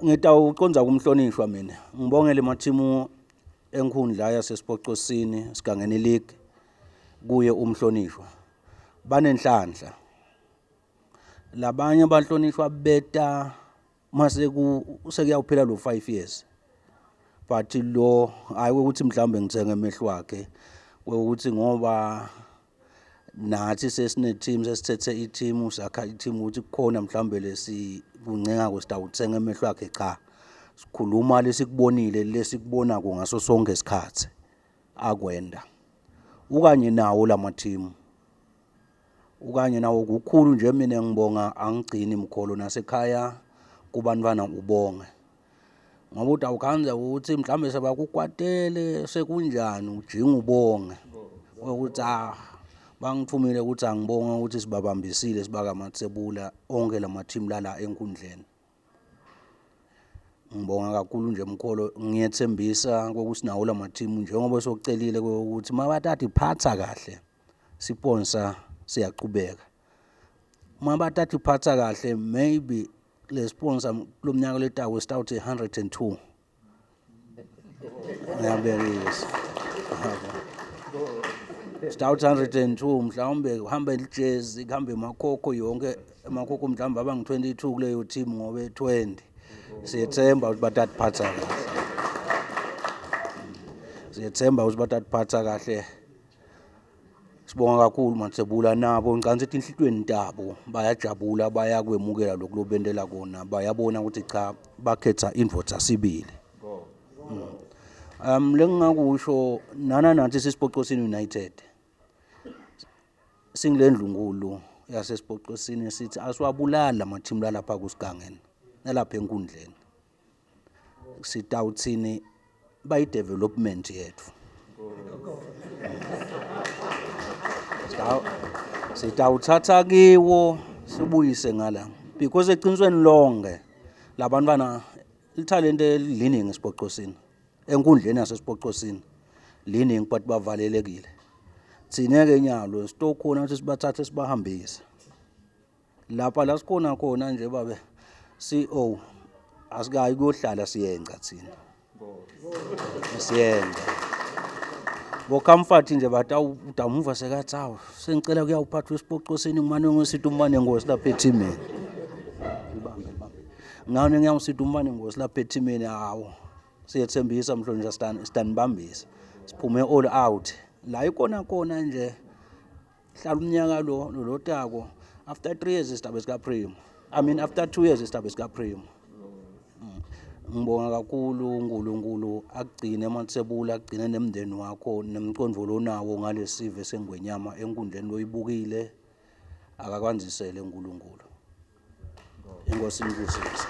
Ngitawucondza kumhlonishwa mina. Ngibongele mathimu enkhundla yaseSipocosini Sigangeni League kuye umhlonishwa. Banenhlanhla. Labanye abahlonishwa beta mase ku sekuyawuphela lo 5 years. But lo hayi ukuthi mhlawumbe ngithenge emehlo wakhe ukuthi ngoba nathi sesine team, sesithethe i-team, sakha i-team, ukuthi kukhona mhlawumbe lesi kuncenga sitawuthenga emehlo akhe. Cha, sikhuluma lesikubonile, lesikubonako ngaso sonke isikhathi akwenda ukanye nawo lama team, ukanye nawo kukhulu nje. Mina ngibonga, angigcini mkholo nasekhaya kubantwana ubonge ngoba uthi awukhanza ukuthi mhlawumbe sebakukwatele sekunjani, ujinga ubonge ukuthi ah, bangithumile ukuthi angibonge ukuthi sibabambisile sibakaMatsebula onke lama team lala enkundleni. Ngibonga kakhulu nje mkholo, ngiyethembisa kokuthi nawo lama team njengoba sokucelile ukuthi mabathatha iphatha kahle sponsor siyaqhubeka, mabathatha iphatha kahle maybe le sponsor kulomnyaka letawo start 102, ngiyabekisa start 102, mhlawumbe kuhambe ijezi, kuhambe emakhokho yonke, emakhokho mhlawumbe abangu-22 kuleyo team ngoba 20. Siyethemba ukuthi batatiphatha kahle, siyethemba ukuthi batatiphatha kahle. Sibonga kakhulu Matsebula, nabo ngicabanga ukuthi inhlitweni tabo bayajabula, bayakwemukela lokhu lobentela kona, bayabona ukuthi cha, bakhetha indvodza sibili. Lengingakusho nana nathi sisiPocosini United singilendlunkulu yaseSipocosini sithi asiwabulali lama-team lalapha kusigangeni nalapha enkundleni, sitawuthini bayi-development yethu. Sitawuthatha kiwo sibuyise ngala because eqinisweni lonke labantwana lithalente liningi eSipocosini, enkundleni yaseSipocosini liningi, but bavalelekile. Thina-ke nyalo sitokhona ukuthi sibathathe sibahambise lapha la sikhona khona nje babe CO, asikayi kuyohlala, siyenca thina, siyenca bo-Comfort nje batawudamuva sekathi awu, sengicela kuyawuphathwa eSipocosini, ngimane ngisithi umane ngosi lapha ethimeni, libambe libambe ngane ngiyawusithi umane ngosi lapha ethimeni. Hawu, siyethembisa mhlonishwa, sitanibambisa siphume all out la ikona kona nje. Hlala umnyaka lo lotako, after 3 years isitabe sika primo, I mean after 2 years isitabe sika primo. Ngibonga kakhulu, uNkulunkulu akugcine Matsebula, akugcine nemndeni wakho nemcondvo lonawo ngalesive sengwenyama enkundleni loyibukile, akakwandzisele uNkulunkulu. Inkosi inibusise.